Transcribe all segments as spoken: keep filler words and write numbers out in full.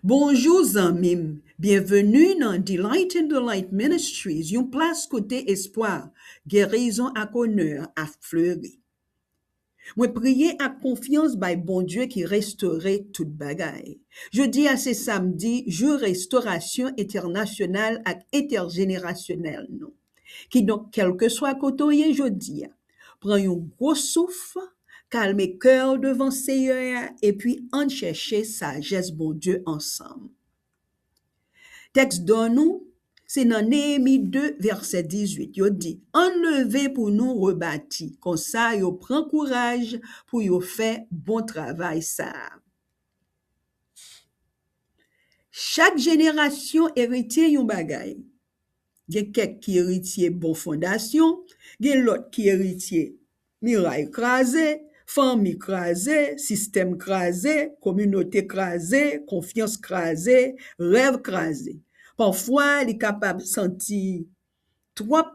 Bonjou zanmi m, byenveni nan Delight in the Light Ministries, yon plas kote espwa, gerizon ak onè ap fleri. Mwen priye ak konfyans bay Bondye ki restore tout bagay. Jodi a se samdi, jou restorasyon entènasyonal ak entèjenerasyonèl nou. Kidonk, kèlkeswa kote w ye jodi a, pran yon gwo souf, kalme kè w devan Seyè a, epi ann chèche sajès Bondye ansanm. Tèks dò nou, se nan Neyemi de, vèsè dizuit. Yo di, ann leve pou nou rebati. Konsa, yo pran kouraj pou yo fè bon travay sa a. Chak jenerasyon eritye yon bagay. Gen kèk ki eritye bon fondasyon, gen lòt ki eritye miray kraze, fanmi kraze, sistèm kraze, kominote kraze, konfyans kraze, rèv kraze. Pafwa, li kapab santi twòp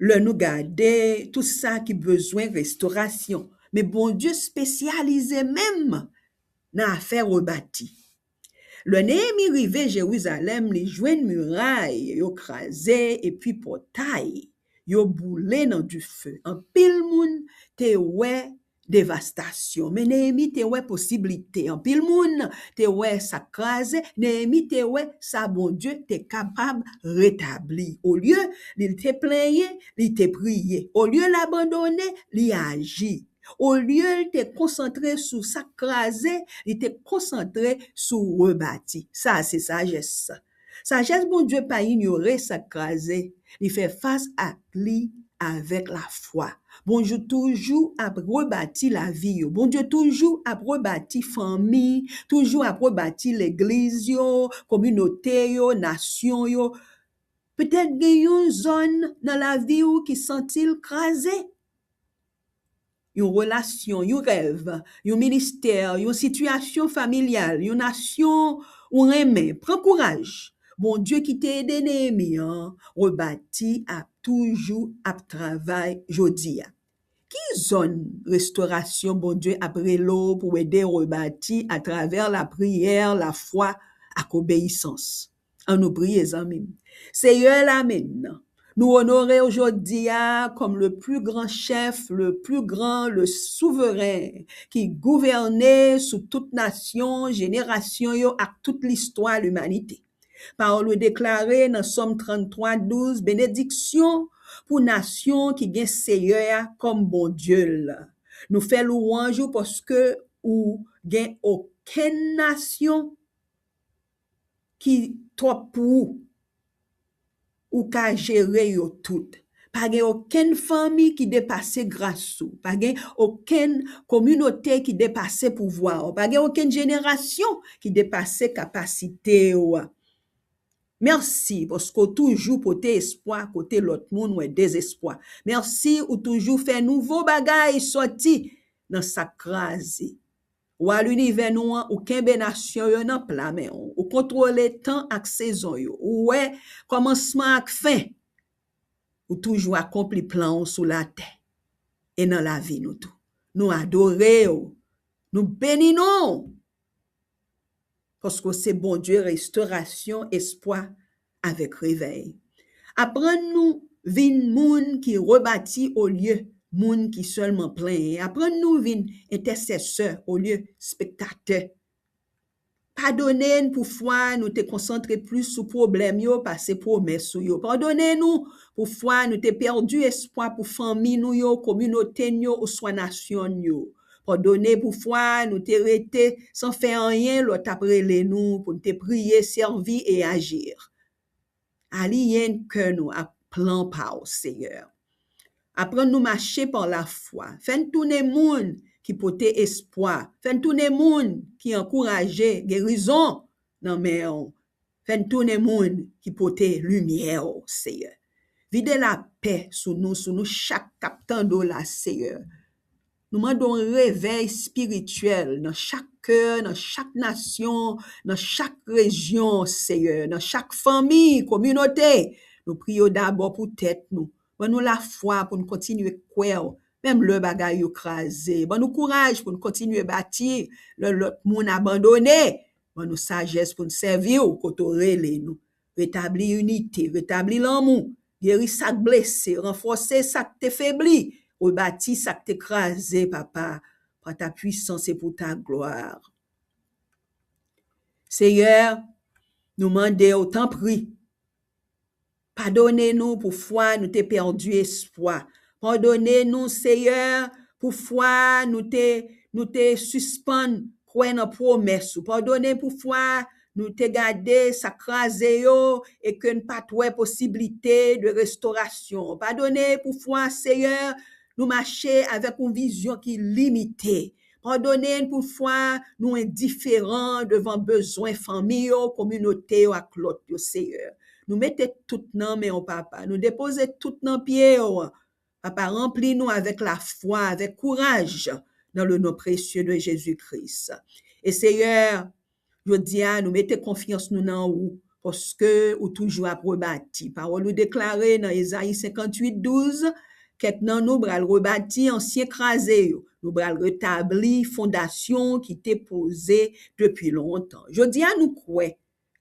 lè nou gade tout sa ki bezwen restorasyon. Men Bondye espesyalize menm nan afè rebati. Lè Neyemi rive Jerizalèm, li jwenn miray yo kraze epi pòtay yo boule nan dife. Anpil moun te wè devastasyon, men Neyemi te wè posiblite. Anpil moun te wè sa k kraze, Neyemi te wè sa Bondye te kapab retabli. Olye li te plenyen, li te priye. Olye l abandone, li aji. Olye l te konsantre sou sa k kraze, li te konsantre sou rebati. Sa se sajès. Sajès Bondye pa inyore sa k kraze, li fè fas ak li avèk lafwa. Bondye toujou ap rebati lavi yo. Bondye toujou ap rebati fanmi, toujou ap rebati legliz yo, kominote yo, nasyon yo. Petèt gen yon zòn nan lavi w ki santi l kraze. Yon relasyon, yon rèv, yon ministè, yon sitiyasyon familyal, yon nasyon ou renmen. Pran kouraj. Bondye ki te ede Neyemi an rebati ap toujou ap travay jodi a. Ki zòn restorasyon Bondye ap rele w pou ede w rebati atravè lapriyè, lafwa ak obeyisans? Ann nou priye, zanmi m. Seyè lame nan, nou onore w jodi a kòm le plus grand chef, le plus grand, le souverain, ki gouvène sou tout nasyon, jenerasyon yo ak tout listwa limanite. Pawòl ou deklare nan Sòm tranntwa douz, benediksyon pou nasyon ki gen Seyè a kòm Bondye l. Nou fè lwanj ou paske ou gen okenn nasyon ki twòp pou ou. Ou ka jere yo tout. Pa gen okenn fanmi ki depase gras ou. Pa gen okenn kominote ki depase pouvwa ou. Pa gen okenn jenerasyon ki depase kapasite ou. Mèsi paske w toujou pote espwa kote lòt moun wè dezespwa. Mèsi ou toujou fè nouvo bagay sòti nan sa k kraze. Wa linivè nou an, ou kenbe nasyon yo nan pla men w. Ou kontwole tan ak sezon yo. Ou wè kòmansman ak fen. Ou toujou akonpli plan w sou latè e nan lavi nou tou. Nou adore w. Nou beni non w. Paske w se Bondye restorasyon, espwa avèk revèy. Aprann nou vin moun ki rebati olye moun ki sèlman plenyen. Aprann nou vin entèsesè olye spektatè. Padone n pou fwa nou te konsantre plis sou pwoblèm yo pase pwomès ou yo. Padone nou pou fwa nou te pèdi espwa pou fanmi nou yo, kominote n yo, oswa nasyon n yo. Padone pou fwa nou te rete san fè anyen lè w t ap rele nou pou n te priye, sèvi e aji. Aliyen kè nou ak plan pa w, Seyè. Aprann nou mache pa lafwa. Fè n tounen moun ki pote espwa. Fè n tounen moun ki ankouraje, gerizon nan men w. Fè n tounen moun ki pote limyè w, Seyè. Vide lapè sou nou, sou nou chak k ap tande w la, Seyè. Nou mande w revèy espirityèl nan chak kè, nan chak nasyon, nan chak rejyon, Seyè, nan chak fanmi, kominote. Nou priye w dabò pou tèt nou. Ban nou lafwa pou n kontinye kwè w, menm lè bagay yo kraze. Ban nou kouraj pou n kontinye bati lè lòt moun abandone. Ban nou sajès pou n sèvi w kote w rele nou. Retabli inite, retabli lanmou, geri sa k blese, ranfòse sa k te febli, rebati sa k te kraze, Papa, par ta puissance et pour ta gloire. Seyè, nou mande w, tanpri, padone nou pou fwa nou te pèdi espwa. Padone nou, Seyè, pou fwa nou te, nou te sispann kwè nan pwomès ou. Padone pou fwa nou te gade sa kraze yo e ke n pa t wè posiblite de restorasyon. Padone pou fwa, Seyè, nou mache avèk yon vizyon ki limite. Padone n pou fwa nou endiferan devan bezwen fanmi yo, kominote yo ak lòt yo, Seyè. Nou mete tout nan men w, Papa. Nou depoze tout nan pye w. Papa, ranpli nou avèk lafwa, avèk kouraj, dans le nom précieux de Jésus-Christ. E Seyè, jodi a, nou mete konfyans nou nan ou, paske ou toujou ap rebati. Pawòl ou deklare nan Ezayi senkanntuit douz, kèk nan nou pral rebati ansyen kraze yo. Nou pral retabli fondasyon ki te poze depi lontan. Jodi a, nou kwè,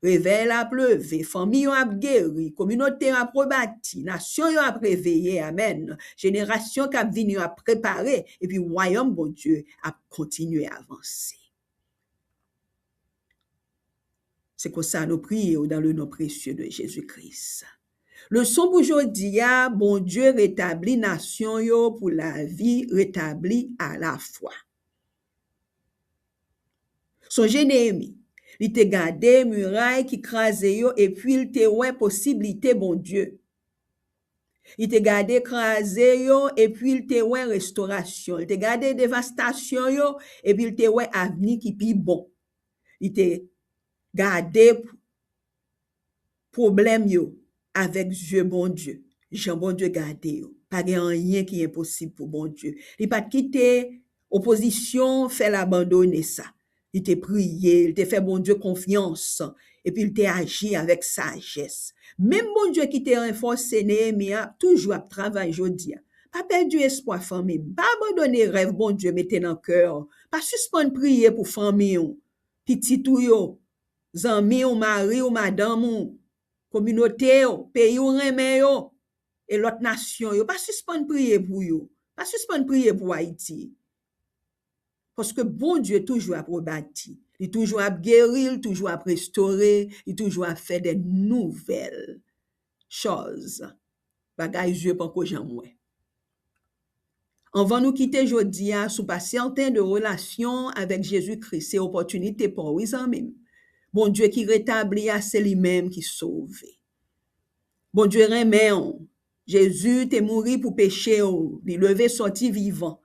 revèy la ap leve, fanmi yo ap geri, kominote yo ap rebati, nasyon yo ap reveye, amèn. Jenerasyon k ap vini yo ap prepare, epi wayòm Bondye ap kontinye avanse. Se konsa nou priye w dans le nom précieux de Jésus-Christ. Leson pou jodi a, Bondye retabli nasyon yo pou lavi retabli alafwa. Sonje Neyemi, li te gade miray ki kraze yo epi l te wè posiblite Bondye. Li te gade kraze yo epi l te wè restorasyon. Li te gade devastasyon yo epi l te wè avni ki pi bon. Li te gade pwoblèm yo avèk zye Bondye, jan Bondye gade yo. Pa gen anyen ki enposib pou Bondye. Li pa t kite opozisyon fè l abandone sa. Li te priye, li te fè Bondye konfyans, epi li te aji avèk sajès. Menm Bondye ki te ranfòse Neyemi a toujou ap travay jodi a. Pa pèdi espwa, fanmi m. Pa abandone rèv Bondye mete nan kè w. Pa sispann priye pou fanmi w, pitit ou yo, zanmi w, mari w, madanm ou, kominote w, peyi w renmen yo, e lòt nasyon yo. Pa sispann priye pou yo. Pa sispann priye pou Ayiti. Paske Bondye toujou ap rebati. Li toujou ap geri, li toujou ap restore, li toujou ap fè de nouvèl chòz. Bagay zye panko janm wè. Anvan nou kite jodi a, si w pa sèten de relasyon avèk Jezi Kris, se opòtinite pa w, wi, zanmi m. Bondye ki retabli a, se li menm ki sove. Bondye renmen w. Jezi te mouri pou peche w. Li leve sòti vivan.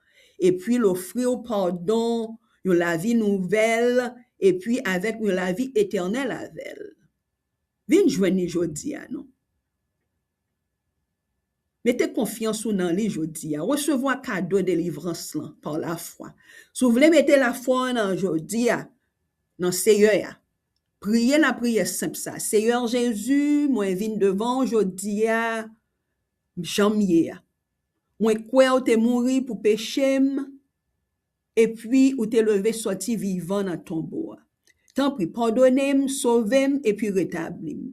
Epi l ofri w padon, yon lavi nouvèl, epi avèk yon lavi etènèl avè l. Vin jwenn li jodi a, non. Mete konfyans ou nan li jodi a. Resevwa kado delivrans lan pa lafwa. Si w vle mete lafwa w nan jodi a, nan Seyè a, priye lapriyè senp sa. Seyè Jezi, mwen vin devan w jodi a, jan m ye a. Mwen kwè w te mouri pou peche m, epi ou te leve sòti vivan nan tonbo a. Tanpri, padone m, sove m, epi retabli m.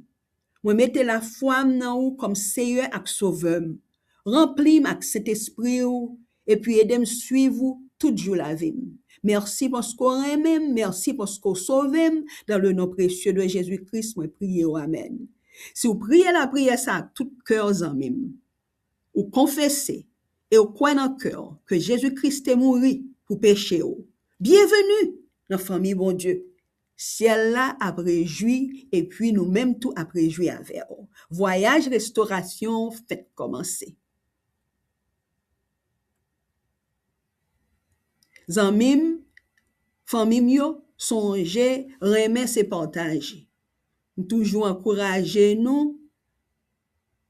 Mwen mete lafwa m nan ou kòm Seyè ak Sovè m. Ranpli m ak Sentespri w, epi ede m swiv ou tout jou lavi m. Mèsi paske w renmen m, mèsi paske w sove m. Dans le nom précieux de Jésus-Christ, mwen priye w, amèn. Si w priye lapriyè sa ak tout kè w, zanmi m, ou konfese e ou kwè nan kè w ke Jezi Kris te mouri pou peche w, byenveni nan fanmi Bondye. Syèl la ap rejwi, epi nou menm tou ap rejwi avè w. Vwayaj restorasyon w fèk kòmanse. Zanmi m, fanmi m yo, sonje, renmen se pataje. M toujou ankouraje nou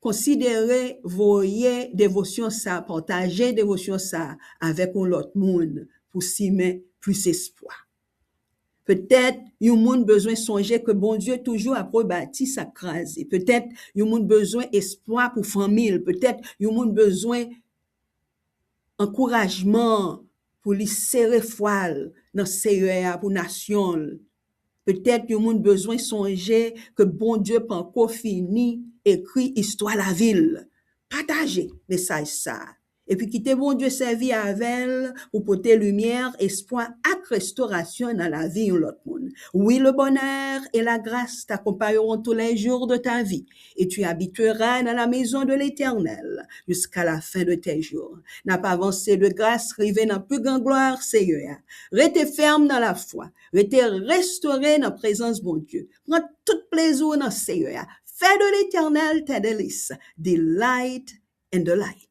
konsidere voye devosyon sa, pataje devosyon sa avèk yon lòt moun pou simen plis espwa. Petèt yon moun bezwen sonje ke Bondye toujou ap rebati sa k kraze. Petèt yon moun bezwen espwa pou fanmi l. Petèt yon moun bezwen ankourajman pou li sere fwa l nan Seyè a, pou nasyon l. Petèt yon moun bezwen sonje ke Bondye panko fini ekri istwa lavi l. Pataje mesaj sa a. Epi kite Bondye sèvi avè l pou pote limyè, espwa ak restorasyon nan lavi yon lòt moun. Oui, le bonheur et la grâce t'accompagneront tous les jours de ta vie, et tu habiteras dans la maison de l'Éternel jusqu'à la fin de tes jours. N ap avanse de gras rive nan pi gran glwa Seyè a. Rete fèm nan lafwa, rete restore nan prezans Bondye. Pran tout plezi w nan Seyè a. Fais de l'Éternel tes délices, delight in the light.